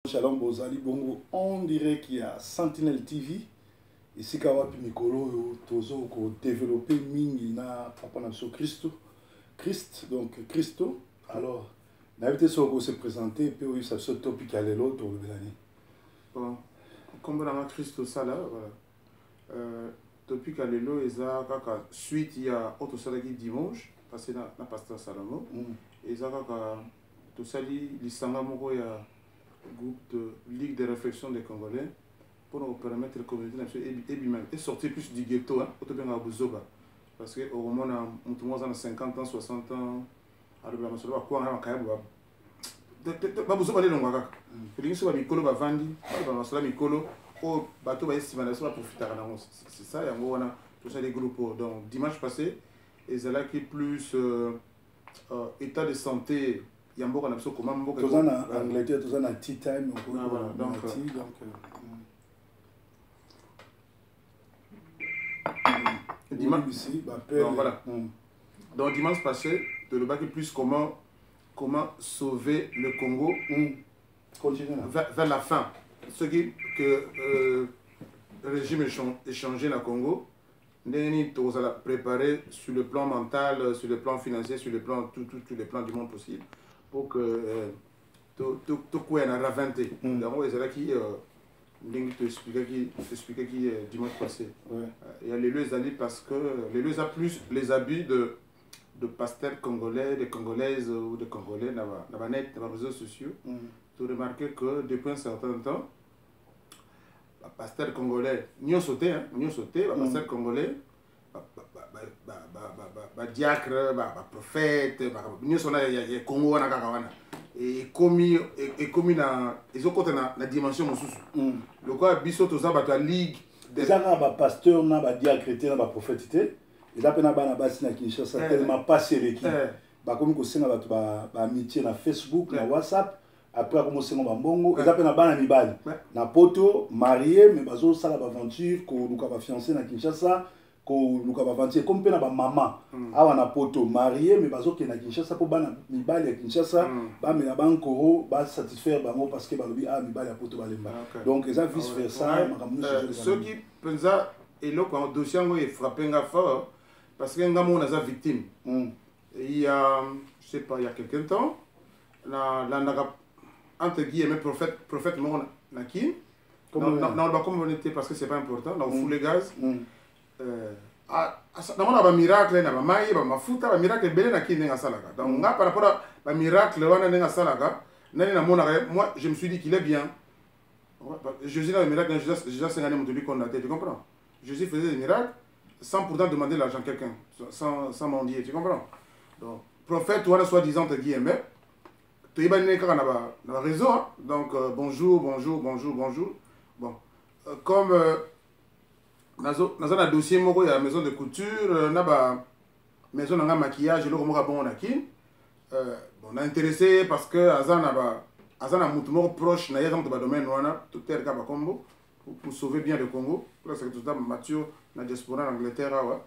Shalom, bozali bongo en direct ya Sentinelle TV, esika wapi mikolo oyo tozo ko développer mingi na papa na biso Christo Christ, donc Christo. Alors nayebi te soki oko se présenter mpe oyebisa biso topic ya lelo tolobela nini. Bon, nkombo na nga Christo Sala, voilà. Topic ya lelo eza kaka suite ya oyo tosalaki dimanche passé na pasteur Salomon. Eza kaka tosali lisanga moko ya groupe de Ligue de réflexion des Congolais pour nous permettre communauté na biso ebima et sortir plus du ghetto, hein, oyo tobengaka buzoba, parce que okomona motu moko aza na 50 ans, 60 ans, alobela masolo bakwanga na makayabo, babuzoba nde elongwa kaka. Tolingi so bamikolo bavandi, baloba masolo ya mikolo oyo bato baye nsima na biso baprofitaka nango. C'est ça, yango wana tosali groupe oyo. Donc dimanche passé ezalaki plus état de santé ya mboka na biso, koma mboka Toza na Angleterre, toza na tea time. Ah, voilà, donc, tea, donc dimanche ici bapele. Donc, voilà. Donc dimanche passé tolobaki plus comment sauver le Congo Continue là. vers la fin. Ce qui que régime échangé na Congo, ndenge nini tokozala préparé sur le plan mental, sur le plan financier, sur le plan tout, tout, tous les plans du monde possible pour que tokwea na ravin te. Yango ezalaki ndenge toexplikaki dimanche passé. Ya lelo ezali parce que lelo eza plus les abus de pasteurs congolais, de Congolaises ou de Congolais na ba net, na ba réseaux sociaux. Tu remarqué que depuis un certain temps, pasteur congolais nyonso te, hein, nyonso te, bapasteur congolais, badiacre, baprophète nyonso wana ya Congo wana kaka wana ekomi na ezokɔta na dimension mosusu. Lokola biso toza bato ya ligue Eza kaka bapasteur na badiacre te, na baprophète te, eza mpe na bana basi na Kinshasa. Tellement pasi eleki, bakomi kosenga bato baamitié na Facebook, na WhatsApp, après akomi osenga bambongo. Eza mpe na bana mibali na poto, marié, mais bazosala baaventure, koluka bafiancé na Kinshasa, koluka baaventure. Ekomi mpe na bamama awa na poto, marié, mais bazokende na Kinshasa mpo bana mibali ya Kinshasa bamela bankoro, basatisfaire bango, parce que balobi a mibali ya poto balemba. Donc eza vice versa, makambo nyonso. Soki mpenza eloko yango, dossier yango efrappe nga fort, parce que nga moko naza victime. Il y a, je sais pas, il y a quelque temps, nalandaka entre guillemets prophète moko na Kine. Naloba kombo te parce que c'est pas important. Na ofule gaz, namona bamiracle na bamai, bamafuta, bamiracle ebele na Kine ndenge asalaka. Donc nga, par rapport à bamiracle wana ndenge asalaka nani namonaka, moi je me suis dit qu'il est bien. Jésus, dans le miracle, Jésus asengani moto likonda te, tu comprends? Jésus faisait des miracles sans pourtant demander l'argent à quelqu'un, sans mendier, tu comprends? Donc prophète wana, soi-disant entre guillemets, toyebani ne kaka na baréseau, hein? Donc bonjour, bonjour, bonjour, bonjour. Bon, comme naza na dossier moko ya maison de couture, na ba maison na nga maquillage, eloko moko abongo na Kine, bon, na intéressé parce que aza na mutu moko proche na ye, aza moto badomaine wana, totere kaka bakombo pour sauver bien le Congo, parce que toza mature na diaspora na Angleterre awa.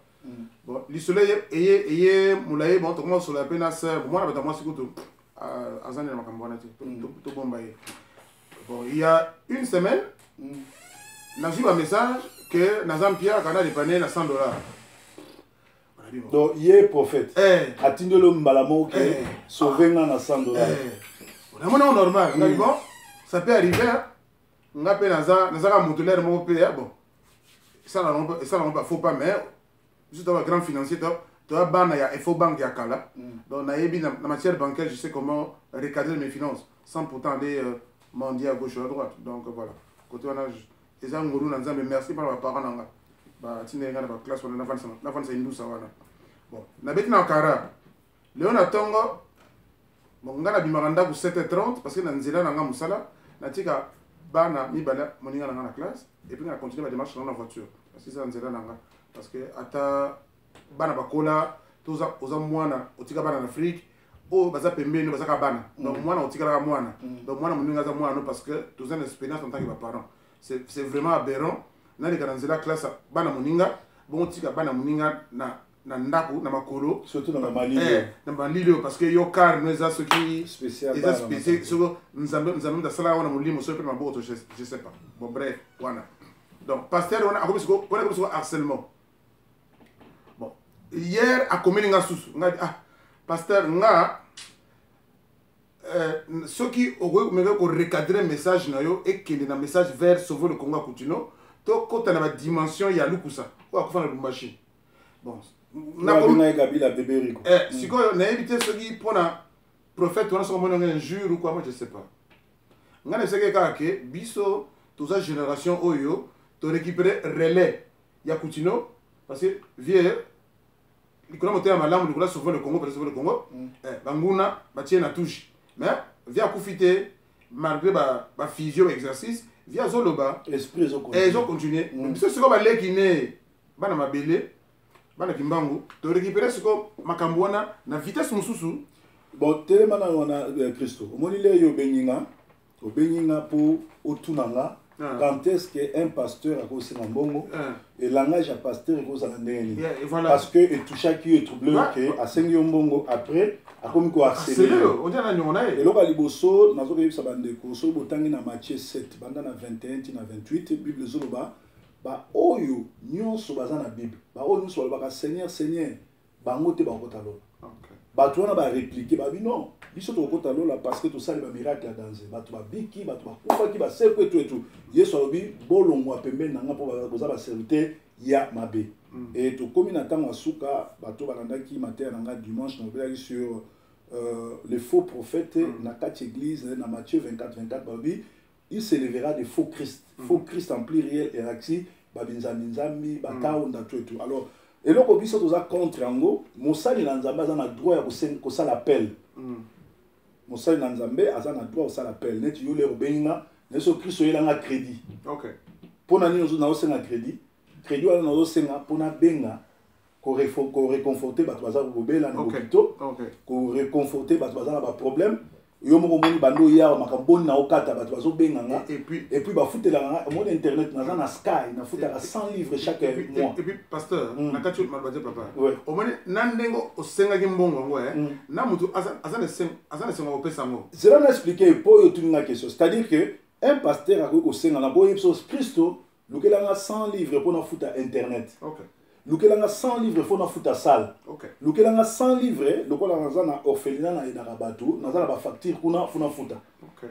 Bon, lisolo eye molai. Bon, tokoma kosolola mpe na sœur mwana bato ya mwasi kutu aza nde na makambo wana te, tobomba ye. Bon, il y a une semaine, nazwi bamessage que naza mpiaka na dépane na 100 $. Donc ye prophète atindeli yo mbala moko ke sauve nga na 100 $. Namoni yango normal. Ngai, bon, ça peut arriver, hein. Nga mpe nazaka moto lere moko mpe, bon, esalango mpe faux pas, mais biso toza bagrand financier, toya bana ya Ecobank ya kala. Donc nayebi na matière bancaire, je sais comment recadrer mes finances sans pourtant aller mendier à gauche ou à droite. Donc voilà, côté wana eza ngolu na Nzambe. Merci mpona baparent na nga batindeli nga na baclasse wana, nafandisa indusa wana. Bon, nabeti na kara lelo na ntongo. Bon, nga nabimaka ndako 7h30 parce que na nzela na nga mosala, natika bana mibale moninga na nga na classe, et puis na continue badémarche na nga na voiture, parce que eza nzela na nga, parce que ata bana bakola, toza oza mwana otika bana na Afrique oyo baza pembeni, bazaka bana. Donc mwana otikalaka mwana. Donc mwana moninga aza mwana no, parce que toza na expérience en tant que baparent. C'est vraiment aberrant naleka na nzela classe bana moninga bongo tika bana moninga na Na ndako, na makolo. Surtout na bamalili. Eh, na malili oyo, parce que yo car no eza soki eza spécial, soki Nzambe, Nzambe moto asalaka wana molimo, soki mpe maboko to, je sais pas. Bon, bref, wana donc pasteur wana akomi siko, wana akomi siko harcèlement. Bon, hier akomeli nga susu, nga: "Ah, pasteur, nga soki okoki komeka korecadrer message na yo, ekende na message vers Sauver le Congo ya Kutino, tokɔta na badimension ya Lukusa oyo akufa na Lubumbashi." Bon. Sikoyo nayebi te soki mpona prophète wana, soki omoni yango injure ou quoi, moi je sais pas. Ngai nayebisaki kaka ke biso toza génération oyo torécupérer relais ya Kutino, parce que vieux, likolo ya motema malamu, likolo ya Sauver le Congo, peut Sauver le Congo, banguna batie na touche, mais vieux akufi te malgré bafusion, baexercice. Vieux azoloba. Esprit. Ezocontinue. Biso sikoyo baleki ne bana mabele, bana Kimbangu, torécupéré sikoyo makambo wana na vitesse mosusu. Bon, telema na wana, Kristo. Omoni le yo obengi nga, obengi nga mpo otuna nga quand est-ce que un pasteur akosenga mbongo et langage ya pasteur ekozala ndenge nini, parce que etouchaki yo, etrouble yo ke asengi yo mbongo, après akomi koharceler yo. Eloko ya liboso nazokoyebisa bandeko, soki botangi na Matthieu 7, banda na 21 ti na 28, Bible ezoloba: baoyo nyonso baza na Bible, baoyo nyonso balobaka "Seigneur, Seigneur", bango te bakokota lola. Bato wana barépliquer babi: "Non, biso tokokota lola parce que tosali bamiracle ya danger, bato babiki, bato bakufaki basekwe, etu etu." Yesu alobi: "Bolongwa pembeni na nga, mpo boza baserviteur ya mabe." E tokómi na ntango ya suka. Bato balandaki mateya na nga dimanche, nalobelaki sur les faux prophètes na kati église. Na Matthieu 24 24, balobi: "Il s'élèvera des faux Christ", faux Christ en pluriel, eraxi babinzambi-nzambi, bataunda, tout et tout. Alors eloko biso toza contre yango, mosali na Nzambe aza na droit ya kosala appel. Mosali na Nzambe aza na droit kosala appel. Neti yo lero obengi nga, nayeso Kristo, oyelanga crédit. Mpo na nini nazosenga crédit? Crédit wana nazosenga mpo nabenga koréconforter bato baza kobela na bopito, koréconforter bato baza na baproblème. Yo moko omoni, bando oyawa makambo boni na okata, bato bazobenga nga et puis bafutelaka nga. Omoni internet, naza na Sky, nafutaka 100 livres chaque mois. Et puis pasteur, na kati maloba te, papa, omoni na ndenge osengaki mbongo yango, na motu aza na esengo kopesa yango. Zela na expliquer mpo oyo otuni nga question. C'est à dire que un pasteur akoki kosenga na boyebi so: "Kristo, lukelanga 100 livres mpo nafuta internet, lukelanga 100 livres mpo nafuta salle, lukelanga 100 livres lokola naza na orphelinat, nayedaka bato, naza na bafacture kuna, funa futa."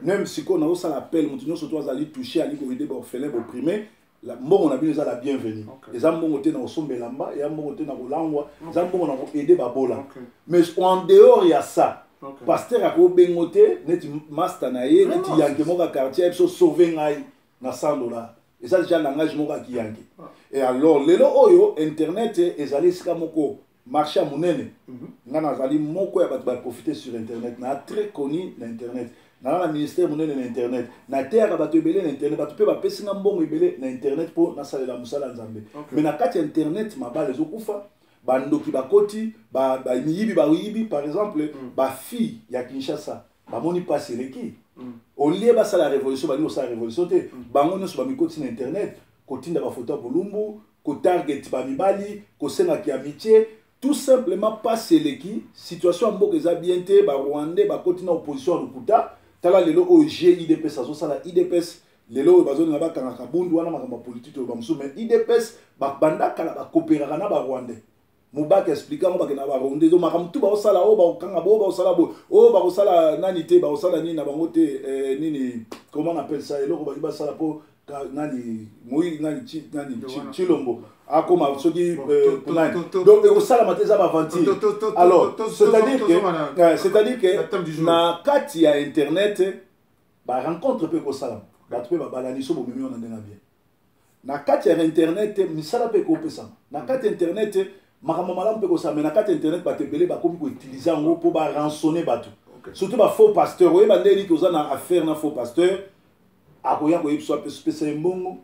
Même sikoyo nazosala appel, moto nyonso to azali touché, ali koaider baorphelin, baopprimé, mbongo na bino eza la bienvenue. Eza mbongo te na kosomba elamba, eza mbongo te na kolangwa, eza mbongo na koaider babola. Mais en dehors ya ça, pasteur akobengo te neti master na ye, neti yanke moko ya quartier biso: "Sauve ngai na 100 dollar." Eza déjà langage moko ya kiyanke. Et alors lelo oyo internet ezali esika moko marché ya monene. Nga nazali moko ya bato baprofite sur internet, na très connu na internet, naza na ministère monene na internet, nateyaka bato ebele na internet, bato mpe bapesi nga mbongo ebele na internet mpo nasalela mosala ya Nzambe. Mais na kati ya internet, mabala ezokufa, bandoki bakoti, miyibi bayibi. Par exemple, bafille ya Kinshasa bamoni mpasi eleki. Olie basala révolution, balingi kosala révolution te. Bango nyonso bamikoti na internet, kotinda bafoto ya bolumbu, kotarget bamibali, kosengaki amitié. Tout simplement mpasi eleki, situation ya mboka eza bien te, barwandais bakoti na opposition ya lokuta. Tala lelo oyo g UDPS azosala. UDPS lelo oyo bazolinga bakangaka bundu wana, makambo ya politike oyo bamosusu. Mais UDPS banda kala bakopéraka na barwandais. Mobaki explique yango, bakenda baronde. Donc makambo tu baosala oyo, bakokanga bo, baosala boye, oyo bakosala nani te, bakosala nini na bango te, nini, comment on appelle ça, eloko baki basala mpo nani, moi nani, nani, Chilombo akoma soki nani. Donc ekosalama te, eza baventure. Alors c'est-à-dire que na kati ya internet, barencontre mpe ekosalama, bato mpe babalani. So bomemi wana ndenge bien na kati ya internet, misala mpe ekopesama na kati ya internet, makambo malamu mpe kosala. Mais na kati ya internet, bato ebele bakomi koutiliser yango mpo barançonner bato, surtout bafaux pasteur. Oyeba nde eliki oza na affaire na faux pasteur, akoya koyebisa, apesa ye mbongo,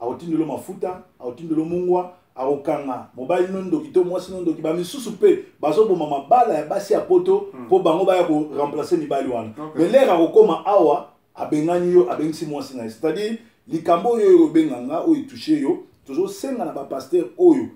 akotindela mafuta, akotindela mungwa, akokanga mobali no ndoki to mwasi no ndoki. Bamisusu mpe bazoboma mabala ya basi ya poto mpo bango baya koremplacer mibali wana. Mais l'heure akokóma awa, abengani yo, abengisi mwasi na ye. C'est-à-dire likambo oyo oyo obenganga, oyo etouche yo, tozosenga na bapasteur oyo.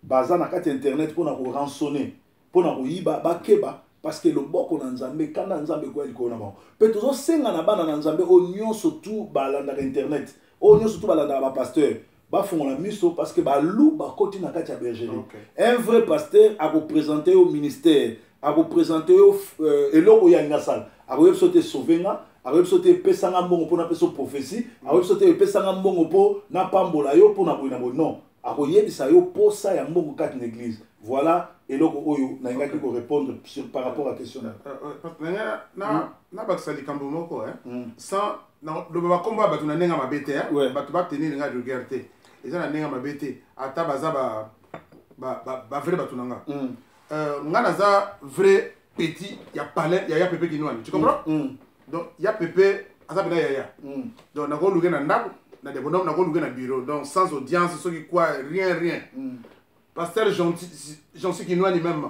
Baza na kati ya internet mpona korançonner, mpona koyiba, bakeba, parce que loboko na Nzambe, kanda Nzambe ekoya likolo na bango. Mpe tozosenga na bana na Nzambe oyo nyonso tu balandaka internet, oyo nyonso tu balandaka bapasteur, bafongola miso, parce que baloups bakoti na kati ya bergerie. Un vrai pasteur akoprésente yo ministère, akoprésente yo eloko oyo alingi asala. Akoyebi so te sauve nga, akoyebi so te epesanga mbongo mpo napesa prophétie, akoyebi so te epesanga mbongo mpo napambola yo mpo na boye na boye. Non, akoyebisa yo posa ya mbongo kati na église. Voilà eloko oyo nalingaki korépondre par rapport à question na. Nabakisa likambo moko sans loba bakombo ya bato na ndenge ya mabe te. Bato batenir nga rigueur te, eza na ndenge ya mabe te. Ata baza bavrai bato na nga, nga naza vrai petit ya palin ya Pepe Kinwani, tu comprends? Donc ya Pepe aza mpena yaya. Donc nakoluke na ndako na debonhomme, nakoluke na bureau, donc sans audience soki quoi, rien, rien. Pasteur Gentil Kinwani même.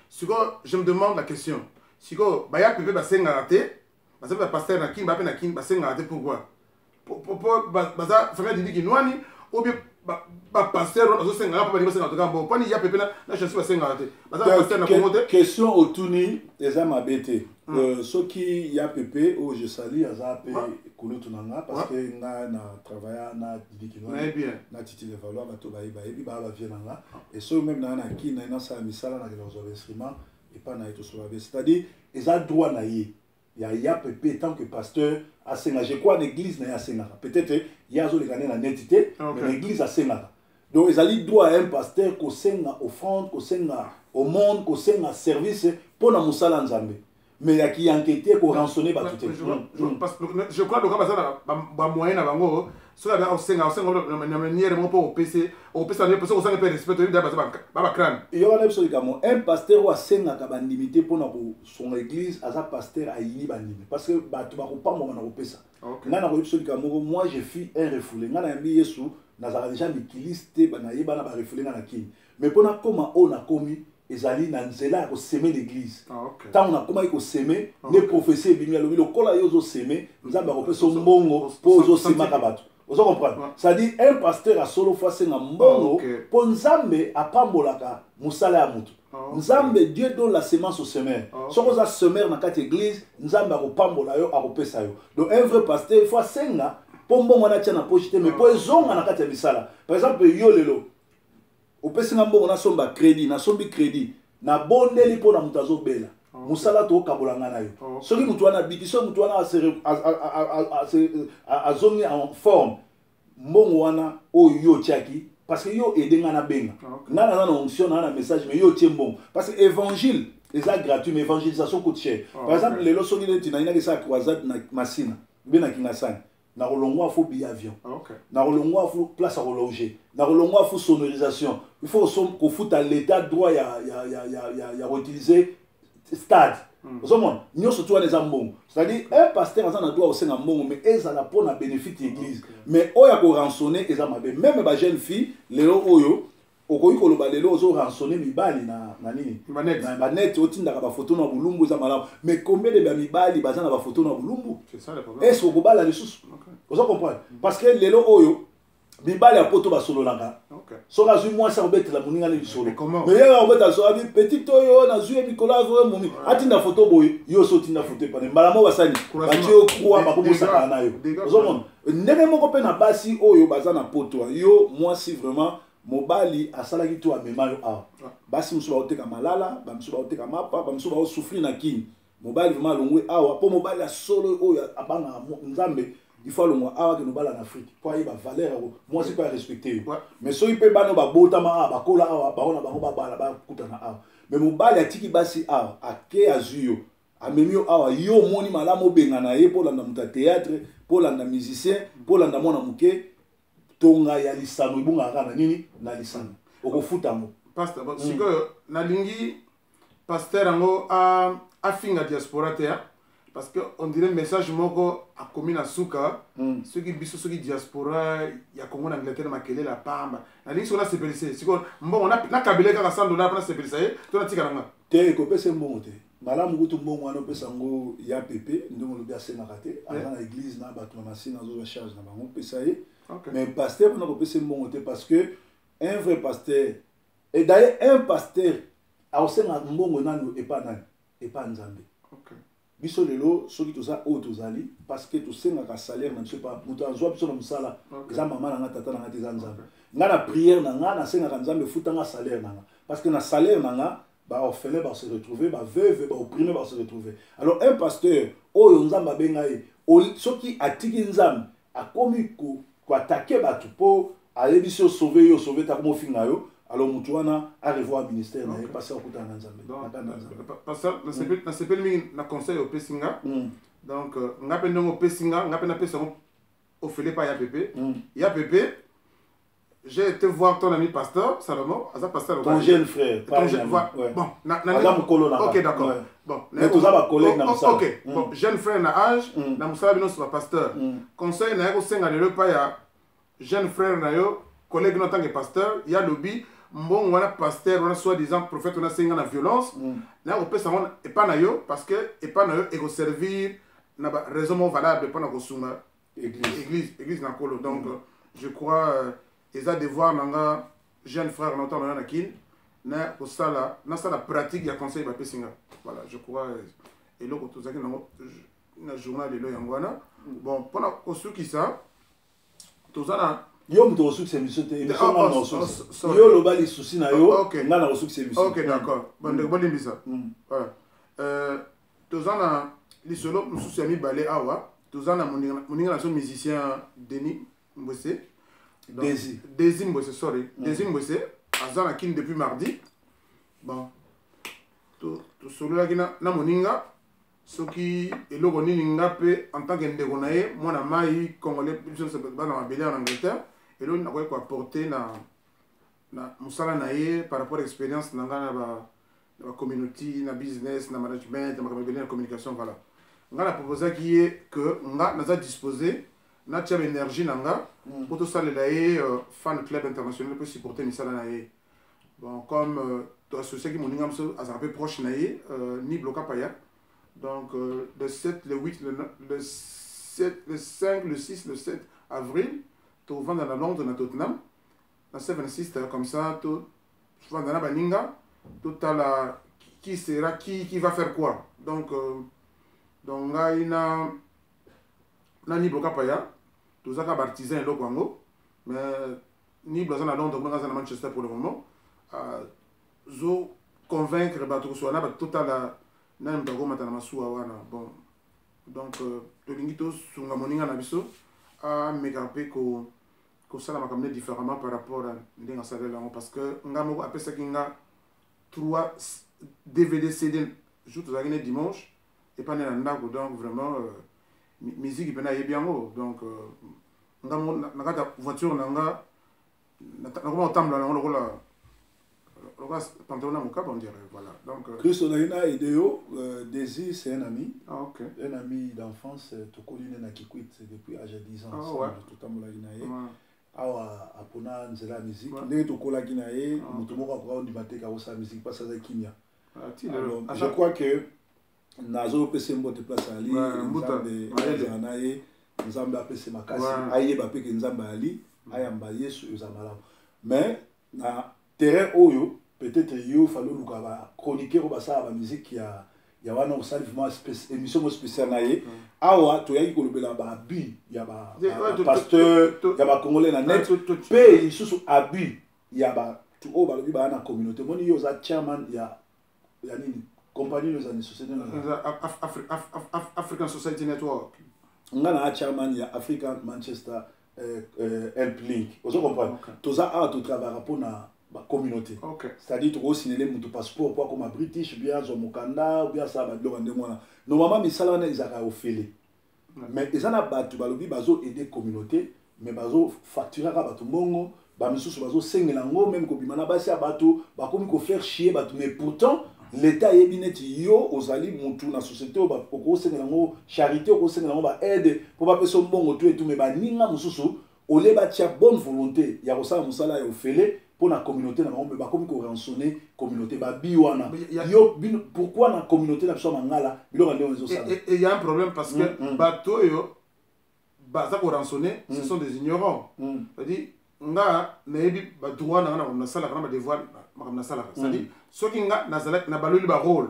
Sikoyo je me demande la question: sikoyo baya Pepe basengaka te, baza mpe bapasteur na Kini, bape na Kini basengaka te, pourquoi? Baza famille Didi Kinwani ou bien bapasteur wana bazosengaka mpo balingi basengaka toka mbongo? Mponi ya Pepe na Chansi basengaka te, baza bapasteur na Kongo te? Question otuni eza mabe te. Soki ya Pepe oyo je sali, aza mpe kulutu na nga, parce que nga na travailla na Didi Kinwani na Titi Levaloi, bato bayebi, baa bavie na nga. Et soki même naa na Kini, naye nasala misala, nakenda kozwa bainstrument epa na ye, tosolola bien. C'est-à-dire eza droit na ye ya Pepe tant que pasteur asenga. Je crois na église na ye asengaka, peut-être ye azoleka nde na neti te, mais na église asengaka. Donc ezali droit ya un pasteur kosenga offrande, kosenga aumône, kosenga service mpo na mosala Nzambe, mais ya kiyanke te, korançonner bato te. Je crois loka baza na bamoyen na bango. Soki abe osenga na manière moko mpo opese, opesa soki osanga mpe respect, oyebi baza bacrane. Yo wana biso likambo, un pasteur oyo asengaka bandimi te mpona kosonga église aza pasteur ayini bandimi, parce que bato bakopambwama na kopesa. Ngai nakoyebi biso likambo moko: moi, je fus un refoulé. Ngai nayambi Yesu, nazalaka déjà mikiliste te, nayeba na barefoulé ngai na Kini, mais mpo nakóma oyo nakomi ezali na nzela ya kosemer l'église. Ntango nakomaki kosemer nde prophétie ebimi, alobi lokola yo ozosemer, Nzambe akopesa mbongo mpo ozosemaka bato. Ozo comprendre? C'est-à-dire un pasteur asolo faut asenga mbongo mpo Nzambe apambolaka mosala ya motu. Nzambe, Dieu donne la semence au semeur. Soki oza semeur na kati église, Nzambe akopambola yo, akopesa yo. Donc un vrai pasteur, il faut asenga mpo mbongo wana atia na poche te, mais mpo ezonga na kati ya misala. Par exemple, yo lelo opesi nga mbongo nasomba crédit, nasombi crédit, nabondeli mpo na moto azobela, mosala tokabola nga na yo. Soki motu wana abiki, soki motu wana azongi en forme, mbongo wana oyo yo otiaki, parce que yo aide nga, nabenga nga, naza na onction, naa na message, mais yo otie mbongo, parce que évangile eza gratuit, mais évangélisation coûte cher. Par exemple, lelo soki neti nayinaki esala croisade na Masina mbe na Kingasani, nakolongwa faut billet avion, nakolongwa faut place ya kologer, nakolongwa faut sonorisation, il faut kofuta l'état droit ya koutiliser stade. Ozomona, nyonso tu wana eza mbongo. C'est-à-dire un pasteur aza na droit kosenga mbongo, mais ezala mpo na bénéfice ya église. Mais oyo ya korançonner eza mabe. Même bajeune fille lelo oyo, okoki koloba lelo ozorançonner mibali na nini, banet, otindaka bafoto na bolumbu, eza malamu, mais combien de bamibali baza na bafoto na bolumbu? Est-ce okobala lisusu? Oza comprendre? Parce que lelo oyo mibali ya poto basololaka, soki azwi mwasi akobetela moninga ne lisolo, mais ye akobeta so abi petit oyo nazwi ye mikolo azoyo momi atinda foto boye, yo so otinda foto epane, mbala moko basali batie yo croix, bakobosakana na yo. Ozomona ndenge moko mpe na basi oyo baza na poto. Yo mwasi, vraiment mobali asalaki to amema yo awa, basi mosusu baoteka malala, bamosusu baoteka mapa, bamosusu baosouffrir na Kini. Mobali vraiment alongwe awa, mpo mobali ya solo oyo abangaka Nzambe, il faut alongwa awa kende obala na Afrique mpo ayeba valeur yango, mwasi mpe arespecte yo. Mais soki mpe bana babotama awa, bakola awa, bango na bango babala, bakutana awa, mais mobali atiki basi awa, ake azwi yo, amemi yo awa, yo omoni malamu obengana ye mpo olanda moto ya théâtre, mpo olanda musicien, mpo olanda mwana moke. Tonga ya lisano ebongaka kaka na nini? Na lisano okofuta yango. Pasteur, bon, sikoyo nalingi pasteur yango afinga diaspora te, parce que on dirait message moko akomi na suka. Soki biso, soki diaspora ya Congo na Angleterre, makelele ya pamba. Nalingi soki nasepelisa ye sikoyo, mbongo nakabele kaka 100 $ mpo nasepelisa ye, to natika na nga? Te, ekopesa mbongo te. Malamu kutu mbongo wana opesa yango ya Pepe, ndenge olobi asengaka te, aza na église na bato na Masina, azozwa charge na bango, opesa ye. Mais pasteur mpona kopesa mbongo te, parce que un vrai pasteur Et d'ailleurs, un pasteur aosenga mbongo nanu epa nani? Epa Nzambe. Biso lelo soki toza oyo tozali, parce que tosengaka salaire na biso epa moto azwa biso na mosala. Eza mama na nga, tata na nga te, eza Nzambe. Nga na prière na nga, nasengaka Nzambe efutanga salaire na nga, parce que na salaire na nga, baorphelin base retrouver, baveuve, baopprimé base retrouver. Alors un pasteur oyo Nzambe abenga ye, soki atiki Nzambe, akomi koattaquer bato mpo ayebisi yo sauve yo, sauve te, akomi ofinga yo, alors motu wana arevoir ministère na ye, parce akutana na Nzambe. Pasteur, nasepeli mingi na conseil opesi nga. Donc nga mpe, ndenge opesi nga, nga mpe napesa yango ofele pa ya pepe. Ya pepe, j'ai été voir ton ami pasteur Salomon, aza pasteur. Ton jeune frère. Ton jeune, ouais. Bon, na mokolo na. OK, d'accord. Ouais. Bon, mais toza ba collègue na mosala. OK, bon, jeune frère na âge, na mosala bino so pasteur. Conseil na ye kosenga lelo pa ya jeune frère na yo, collègue no en tant que pasteur, ya lobi mbongo wana, pasteur wana, soi-disant prophète wana, senga na violence, na kopesa yango epa na yo, parce que epa na yo ekoservir na ba raison moko valable mpona kosunga église na Nkolo. Donc je crois eza devoir na nga, jeune frère na ntango na na Kine, na kosala, nasala pratique ya conseil bapesi nga. Voilà, je crois eloko tozalaki nango na journal lelo, yango wana. Bon, mpona kosukisa, toza na Yo moto okosukisa émission te, émission nga na kosukisa. Yo oloba lisusi na yo, nga na kosukisa émission. Ok, d'accord. Bandeko, bolimbisa. Voilà, toza na lisolo mosusu ya mibale awa. Toza na moninga na biso musicien Denis Mbwese. Desi. Desi Mbwese, sorry. Desi Mbwese aza na Kini depuis mardi. Bon, tosololaki na moninga soki eloko nini nga mpe en tant que ndeko na ye, mwana mai congolais, biso bana mabele en Angleterre, eloko nini nakoki koapporter na mosala na ye par rapport à expérience na nga na bacommunauté, na business, na management, na makambo ebele, na communication. Voilà, nga na proposaki ye que nga naza disposé natia baénergie na nga mpo tosalela ye fan club international mpo supporter misala na ye. Bon, comme toassociaki moninga mosusu azalaka mpe proche na ye, Niblo Kapaya. Donc le 7, le 8, le 7, le 5, le 6, le 7 avril, tovanda na Londres, na Tottenham, na 76, comme ça tovanda na baninga, totala qui sera qui va faire quoi. Donc ngai na Niblo Kapaya tozaka baartisan eloko yango, mais Niblo aza na Londres, nga aza na Manchester pour le moment. Zo convaincre bato kosola na bato, totala nani moto akomata na masuwa wana. Bon, donc tolingi tosunga moninga na biso ameka mpe kosala makambo ne différemment par rapport à ndenge asalela yango, parce que nga moko apesaki nga 3 DVD, CD jour tozalaki ne dimanche epande na ndako. Donc vraiment musique mpena ayebi yango. Donc nga moko na kati ya voiture na nga nakoma kotambola nango lokola pantalon na mokaba, on dirait. Voilà, donc Christo, na aider yo. Désir, c'est un ami. Ah, ok. Un ami d'enfance, tokoli ne na Kikwit depuis âge de 10 ans. Ah, ouais. Totambolaki na ye. Awa apona nzela ya musique, ndenge tokolaki na ye, moto moko akoka ondima te kakosala musique mpasi aza kimia. Alors je crois que nazopesa mbote place ali. Nzambe azala na ye, Nzambe apesa makasi, ayeba mpe ke Nzambe ali, ayamba Yesu, eza malamu. Mais na terrain oyo, peut-être yo fallait oluka bachroniqueur oyo basala bamusique ya wana, osali vraiment émission mo spéciale na ye. Awa toyaki kolobela baabus ya bapasteur, ya bacongolais na net, mpe lisusu abus ya bato oyo balobi baya na communauté. Moni yo oza chairman ya nini, compagnie oyo eza ni société? African Society Network. Nga na chairman ya African Manchester Help Link, ozo comprendre? Toza awa, totravaillaka mpona bacommunauté. C'est-à-dire tokosinele moto passeport po akoma british, bien azwa mokanda, bien asala babiloko ya ndenge wana. Normalement misala wana ezalaka ofele, mais eza na bato balobi bazo aider communauté, mais bazofacturaka bato mbongo, bamisusu bazosengela yango, même kobima na basi ya bato, bakomi kofaire chier bato. Mais pourtant l'État ayebi neti yo ozali mutu na société oyo okosengela yango charité, okosengela yango baaide mpo bapesa mbongo to etu. Mais baninga mosusu olie batia bonne volonté ya kosala mosala ya ofele mpo na communauté na bango, mais bakomi korançonner communauté babi wana. Yo bino, pourquoi na communauté na biso ya mangala biloko ya ndenge ezosala? Il y a un problème, parce que bato oyo baza korançonner, ce sont des ignorants. C'est-à-dire Nga nayebi badroit na nga na nasalaka na badevoir, makambo nasalaka, c'est-à-dire soki nga nazalaki na baloli barôle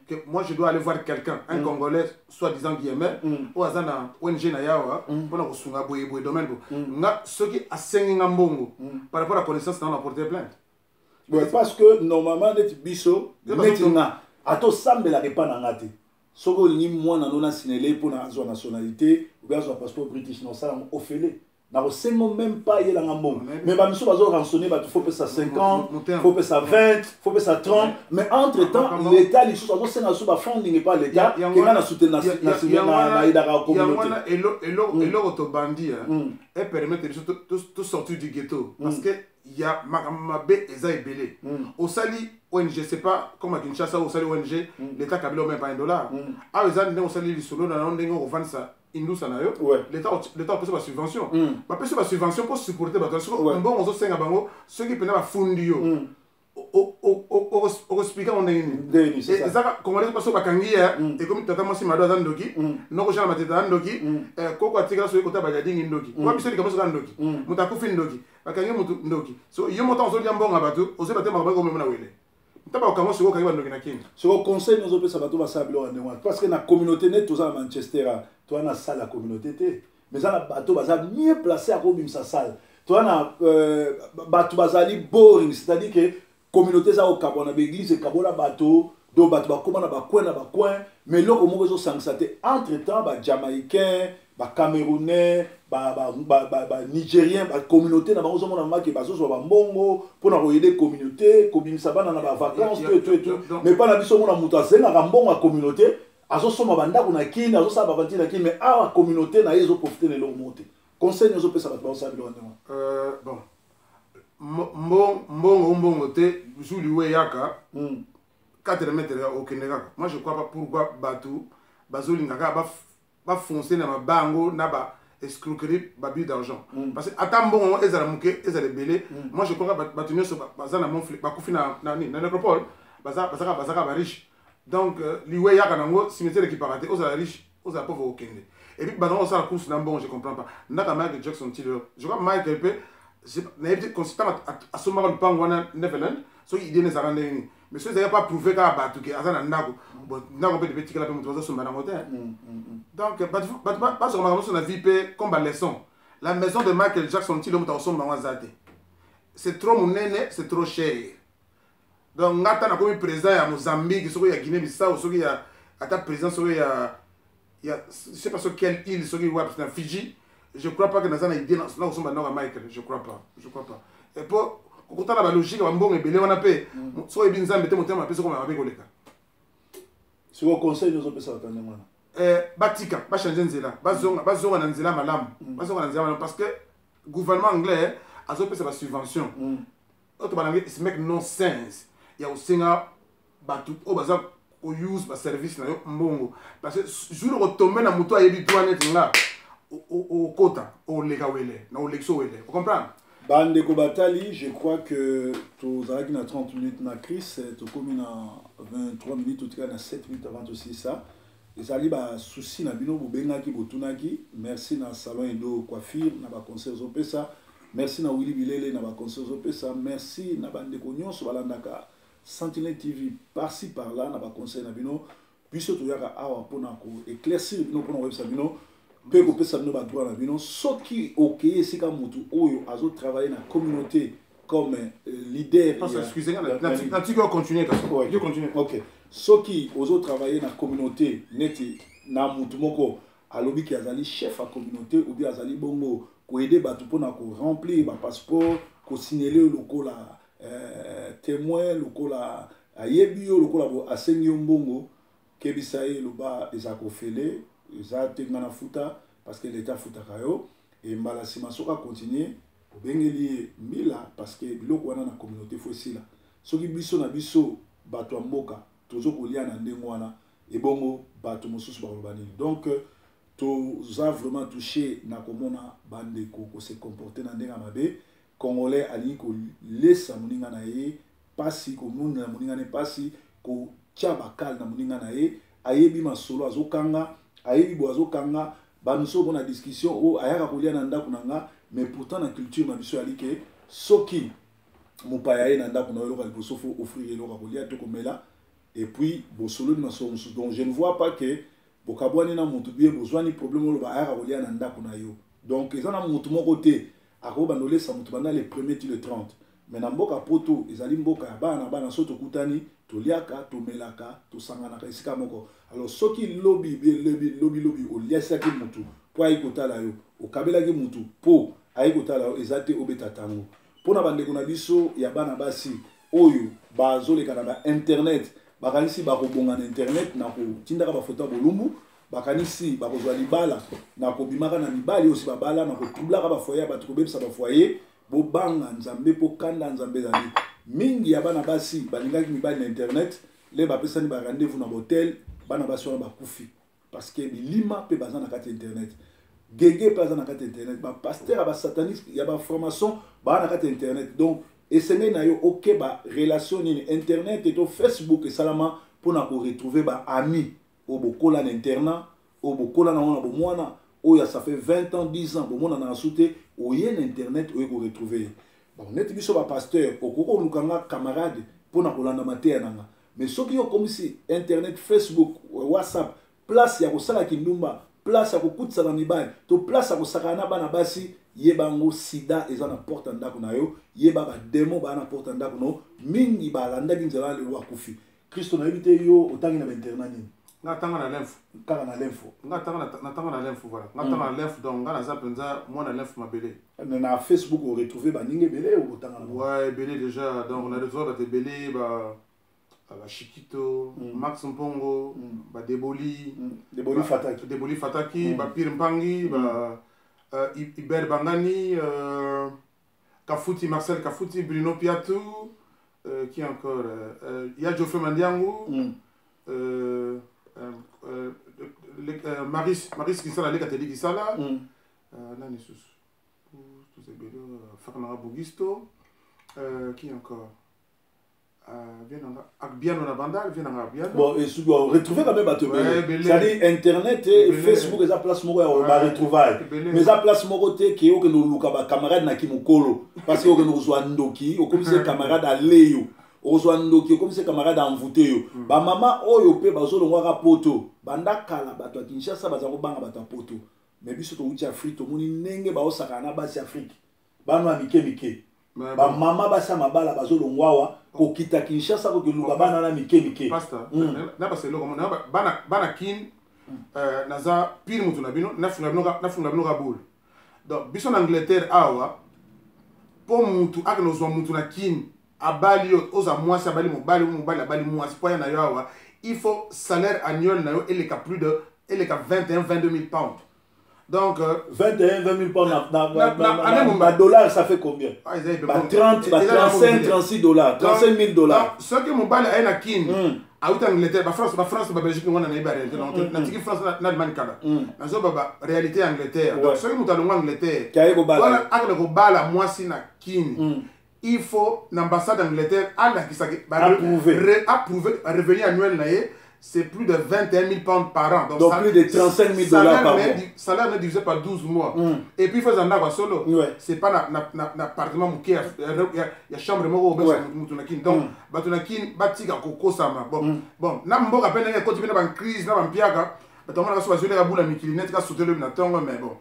que moi je dois aller voir quelqu'un, un Congolais soi-disant guillemets, oyo aza na ONG na yawa mpona kosunga boye boye domaine bo, nga soki asengi nga mbongo par rapport à connaissance na nga, na porter plainte. Ouais, parce que normalement neti biso, neti nga, ata osambelaka epa na nga te, soki olingi mwana no nasinele mpona azwa nationalité ou bien azwa passeport british, na osala yango ofele, nakosengo même pas yelanga mbongo. Mais bamiso bazo rançonner bato, faut pesa 50, faut pesa 20, faut pesa 30, mais entre temps l'État lisusu azosenga lisusu bafunding epa l'État kenga na soutenir nayedaka communauté. Eloko tobandi epermettre biso to sortir du ghetto, parce que ya makambo mabe eza ebele. Osali ONG, c'est pas comme à Kinshasa, osali ONG, l'État kabila même pas 1 dollar. Awa eza ndenge osali lisolo na yo, ndenge okofandisa indusa na yo, l'État apesi basubvention, bapesi basubvention mpo supporter bato. Soki mbongo ozosenga bango, soki mpena bafundi yo, okoexpliquer ngo ndenge nini? Ezaka Congolais soki bakangi ye, ekomi tata mwasi mado aza ndoki, noko Jean Matete aza ndoki, koko atikala soki kota bajadingi ndoki, po biso likambo soki ndoki, moto akufi ndoki, bakangi motu ndoki. So yo moto ozolia mbongo ya bato, ozoyeba te makambo ekomema na wele nta bakokango. Sikoyo okangi bandoki na Kini. Soko conseil nozopesa bato basala biloko ya ndenge wana, parce que na communauté neti toza na Manchester, toza na salle ya communauté te, mais eza na bato baza mieux placé ya kobimisa salle. Toza na bato bazali boring, c'est-à-dire que communauté eza kokabwa na baeglise, ekabola bato, donc bato bakóma na bacoin na bacoin, mais eloko moko ezosangisa te. Entre temps Bajamaïcain, Bacamerounais, Banigérien, bacommunauté na bango ozomona make bazozwa bambongo mpona koaider communauté, kobimisa bana na bavacance, tout et tout et tout. Mais mpa na biso, omona moto azengaka mbongo ya communauté, azosomba bandako na Kini, azosala bavanti na Kini, mais awa communauté na ye ezoprofite na eloko moko te. Conseil nyonso opesa bato baosala biloko ndenge wana? Bon, mbongo mbongo te, jour liwe eyaka, 4 mètres okende kaka. Moi je crois pas pourquoi bato bazolinga kaka bafonce na mabango na ba escroquerie, babus d'argent, parce que ata mbongo ezala moke, ezala ebele, moi je crois bato nyonso baza na monfle, bakufi na na nécropole, bazaka bariche. Donc liwe eyaka nango, cimetière ekipaka te. Ozala riche, ozala pauvre, okende. Et puis bazanga kosala course na mbongo, je comprends pas. Ndaka Michael Jackson ti lelo, je crois Michael mpe nayebi te ntango asombaka lupango wana Neverland, soki idée ezalaka ndenge nini, mais soki ezalaki pas prouvé kaka bato ke aza na ndako, bon, ndako mpe depe etikala mpe moto bazosomba nango te. Donc bato bazwaka makambo nyonso na vie mpe comme baleçon. La maison de Michael Jackson, ti lelo moto akosomba yango aza te. C'est trop monene, c'est trop cher. Donc nga ata nakomi président ya Mozambique, soki ya Guinée Bissau, soki ya ata président, soki ya je sais pas sur quelle île, soki wapi na Fidji, je crois pas que naza na idée na kosomba ndako ya Michael. Je crois pas, je crois pas. Et po kokotala balogique, bambongo ebele wana mpe, soki oyebi Nzambe te, motema mpe soko mabe koleka. Sikoyo conseil nyonso opesa bato ndenge wana? Batika, bachange nzela, bazonga, bazonga na nzela malamu, bazonga na nzela malamu, parce que gouvernement anglais azopesa basubvention oyo tobalangi. It make no sense ya kosenga bato oyo baza kouse baservice na yo mbongo, parce que jour okotombe na moto ayebi droit neti nga, okota oleka wele na olekisi owele, ocomprendre? Bandeko batali, je crois que tozalaki na 30 minutes na Chris, tokomi na 23 minutes, totikali na 7 minutes avant tosilisa. Ezali basusi na bino bobengaki, botunaki. Merci na Salon Edo Coiffure na baconseil ozopesa, merci na Willi Bilele na baconseil ozopesa, merci na bandeko nyonso balandaka Sentinelle TV par-ci par-là na baconseil na bino. Biso toyaka awa mpona koéclaircir bino, mpona koyebisa bino mpe kopesa bino badroit na bino. Soki okei esika motu oyo azotravaille na communauté comme leader, Natiki ocontinue. Ok, soki ozotravaille na communauté neti na motu moko alobiki azali chef ya communauté ou bien azali bongo koaider bato mpona koremplir bapasseport, kosignele yo lokola témoin, lokola ayebi yo, lokola asengi yo mbongo, kebisa ye, loba eza kofele, eza te nga na futa, parce que l'État afutaka yo. E mbala nsima soki akontinue, obengeli ye mbila, parce que biloko wana na communauté faut esila. Soki biso na biso bato ya mboka tozo kolia na ndenge wana, ebongo bato mosusu bakoloba nini? Donc toza vraiment touché na komona bandeko kose comporter na ndenge ya mabe. Congolais alingi kolesa moninga na ye mpasi, komonela moninga na ye mpasi, kotia bakale na moninga na ye. Ayebi masolo azokanga, ayebi boye azokanga. Bamiso omona discussion oyo ayaka kolia na ndako na nga, mais pourtant na culture na biso yali ke soki mopaya ye na ndako na yo, eloko ya liboso faut offrir eloko ya kolia to komela, et puis bosololi masolo mosusu. Donc je ne vois pas que bokabwani na motu bie bozwani problème oloba ayaka kolia na ndako na yo. Donc eza na motu moko te akobanda olesa motu banda le premier ti le 30. Mais na mboka Poto ezali mboka ya bana na bana, so tokutani, toliaka, tomelaka, tosanganaka esika moko. Alors soki lobi lobi lobi lobi oliasaki motu mpo ayi kotala yo, okabelaki motu mpo ayi kotala yo, eza te obeta ntango. Mpona bandeko na biso ya bana basi oyo bazoleka na bainternet, bakanisi bakobonga na internet na kotindaka bafoto ya bolumbu, bakanisi bakozwa libala na kobimaka na mibali oyo si babala, na kotroublaka bafoyer ya bato, kobebisa bafoyer, bobanga Nzambe mpo kanda Nzambe ezali mingi. Ya bana basi balingaki mibali na internet, le bapesani ba rendez-vous na hotel, bana basi wana bakufi parce que bilima mpe baza na kati ya internet, gege mpe aza na kati ya internet, bapasteur ya basataniste, ya bafranc-maçon baa na kati ya internet. Donc esengeli na yo okeba relation nini. Internet to Facebook esalama mpona koretrouver baami oyo bokola na internat, oyo bokola nango na bomwana, oyo ça fait 20 ans, 10 ans bomonana na su te, oye na internet, oye koretrouver ye. Bon, neti biso bapasteur, okoki koluka nga camarade mpona kolanda mateya na nga. Mais soki yo okomisi internet, Facebook, WhatsApp place ya kosala kindumba, place ya kokutisa na mibali to place ya kosakana na bana basi, yeba yango, sida eza na porte ya ndako na yo. Yeba badémon baa na porte ya ndako no. Mingi balandaki nzela, lelo akufi. Kristo, nayebi te, yo otangi na bainternat nini? Nga tanga na Lemfo. Kaka na Lemfo? Nga tanga natanga na Lemfo, voilà, nga tanga na Lemfo. Donc nga naza mpenza mwana Lemfo mabele. Na Facebook oretrouve baninga ebele okotanga na? Ouais, ebele déjà. Donc na retrouve bato ebele, ba bashikito, Max Mpongo, badeboli. Deboli Fataki. Deboli Fataki, bapire Mpangi, ba Iber Bangani, Kafuti, Marcel Kafuti, Bruno Piatu, qui encore, ya Geoffrey Mandiangu, Maris, Maris Kisala, leka Tedi Kisala, nani susu tous ebele, frère nanga Bogisto, qui encore, Biano na Bandal, viens nanga Biano. Bon, et soki retrouver quand même bato ebele, c'est-à-dire internet et Facebook eza place moko ya baretrouvaille, mais eza place moko te ke okende oluka bacamarade na kimokolo, parce que okende kozwa ndoki, okomisi camarade ale yo, okozwa ndoki, okomisi camarade envoûte yo. Bamama oyo mpe bazolongwaka Poto, banda kala bato ya Kinshasa baza kobanga bato ya Poto, mais biso touti Afrique, tomoni ndenge baosakana na basi Afrique, bana ya mike mike, bamama basi ya mabala bazolongwa awa kokita Kinshasa kokeluka bana na mike mike. Na basa eloko bana Kin, naza pire motu na bino, nafunga bino kabule. Donc biso na Angleterre awa, mpo mutu akende kozwa mutu na Kin, abali yo, oza mwasi abali mobali, mobali abali mwasi, mpo aya na yo awa, il faut salaire annuel na yo eleka plus de eleka 21 22 000 pounds. Donc 21 20 000 pounds na dollar, ça fait combien? Ah, ba 30, ba 35, 36 dollars, 35 000 dollars. Soki mobali aye na Kin, auti Angleterre, bafrance, bafrance, babelgique wana, nayebi baréalité. Natiki France na Allemagne kala, nazoba baréalité ya Angleterre. Donc soki moto alongwa Angleterre wana akende kobala mwasi na Kin, il faut na ambassade d'Angleterre alakisaki, approuver revenu annuel na ye, c'est plus de 21 000 pounds par an. Donc, donc plus de 35 000 dollars par mois. Salaire n'est divisé par 12 mois. Et puis, il faut en solo. C'est pas na, na, na, appartement moke ya, ya, ya chambre moko ouais. Mutu na Kin. Donc, bato na Kin batika kokosama. Bon, bon, na mboka pe ndenge ekoti pe na ban crise na bampiaka, bato bamonaka so bazweleka bula mikili neti ka sauter lobi na ntongo, mais bon,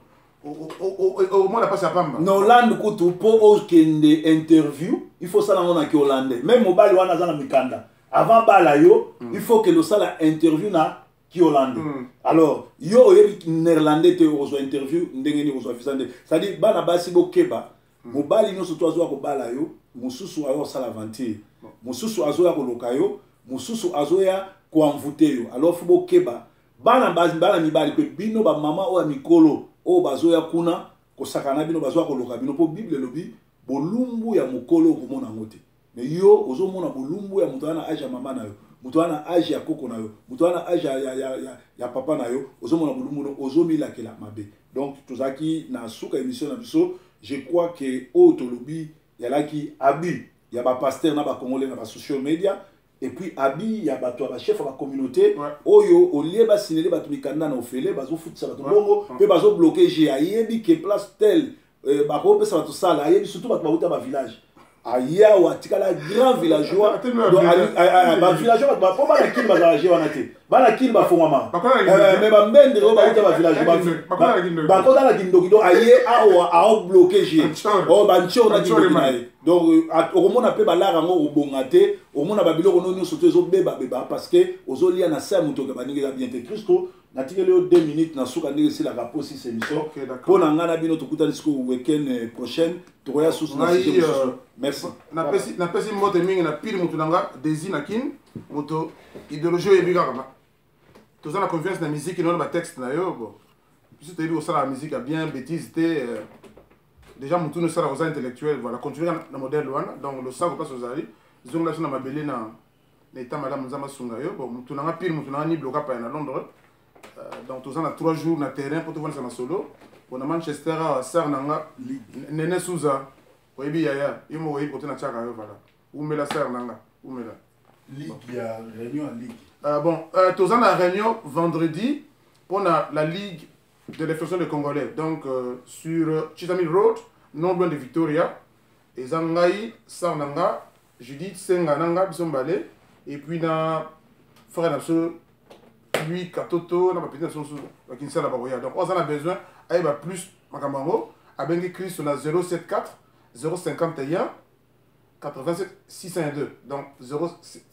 omona mpasi ya pamba. Na Hollande kutu, mpo okende interview, il faut osala yango na kihollandais. Même mobali wana aza na mikanda, avant bala yo, il faut kende osala interview na kihollandais. Alors yo oyebi néerlandais te, okozwa interview ndenge nini? Okozwa visa nde? C'est-à-dire bana basi bokeba. Mobali nyonso to azoya kobala yo, mosusu azoya kosala aventure, mosusu azoya koloka yo, mosusu azoya koenvoûter yo. Alors faut bokeba, bana bana mibali mpe bino bamama oyo ya mikolo oyo bazoya kuna kosakana na bino, bazoya koloka bino, mpo Bible elobi bolumbu ya mokolo okomona yango te. Mais yo ozomona bolumbu ya moto wana na age ya mama na yo, moto wana na age ya koko na yo, moto wana na age ya papa na yo, ozomona bolumbu no, ozomilakela mabe. Donc tozalaki na suka émission na biso. Je crois que oyo tolobi yalaki abus ya bapasteur na bacongolais na basocial media. Et puis abi ya bato ya bachef ya bacommunauté oyo olie basinele bato mikanda na ofele, bazofutisa bato mbongo mpe bazobloquer je. Ayebi ke place tel bakopesa bato sala, ayebi surtout bato bauta bavillage, ayawa atikala grand villageois. Bavillageois, bato po bana Kini bazala je wana te, bana Kini bafongwama, mais bambendere oyo bauta bavillage bakota na kindoki. Donc aye awa aobloquer je oyo bantior na kindoki na ye. Donc okomona mpe balara yango obonga te, okomona babiloko no nyonso to ezobebabeba parce que ozolia na se ya moto baningi eza bien te. Kristo, natikeli yo 2 minutes na suka ndenge esilaka po sisa émission. Mpo na ngai na bino, tokutani sikoyo weekend prochaine, tokoya susu na sujet mosusu. Merci. Napesi mbote mingi na pire moto na nga Desi na Kine, moto idéologie oyebi kaka toza na confiance na musique nona batexte na yo. Bon, biso toyebi kosala musique ya bien, bêtise te. Déjà motu no osala oza intellectuel, voilà, continue na modèle wana. Donc losako place ozali, zongola biso na mabele na état malamu, Nzambe asunga yo. Bon, motu nanga pire, motu nanga ni bloka paya na Londres. Donc toza na 3 jours na terrain mpo tovandisa masolo. Bon, na Manchester awa, sar na nga Nene Suza, oyebi yaya, yo moko oyebi kote na tiaka yo. Voilà, umela sar na nga, umela. Ligue ya réunion ya ligue. Bon, toza na réunion vendredi mpona la Ligue de réflexion des Congolais, donc sur Chisami Road, non loin de Victoria. Eza ngai, sar na nga Judith Senga na nga, biso mbale, et puis na frère na biso lui Katoto na bapeti na biso mosusu bakinisala bakoya. Donc oyo aza na besoin ayeba plus makambo yango, abengi Kristo na 074 051 87 602. Donc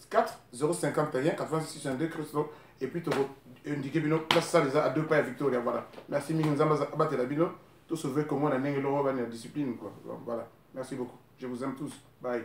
04 051 87 602, Kristo. Et puis toko indiquer bino place salle eza à deux pas ya Victoria. Voilà, merci mingi, Nzambe abatela bino, tosauve Congo na ndenge eloko bani ya discipline quoi. Voilà, merci beaucoup, je vous aime tous, bye.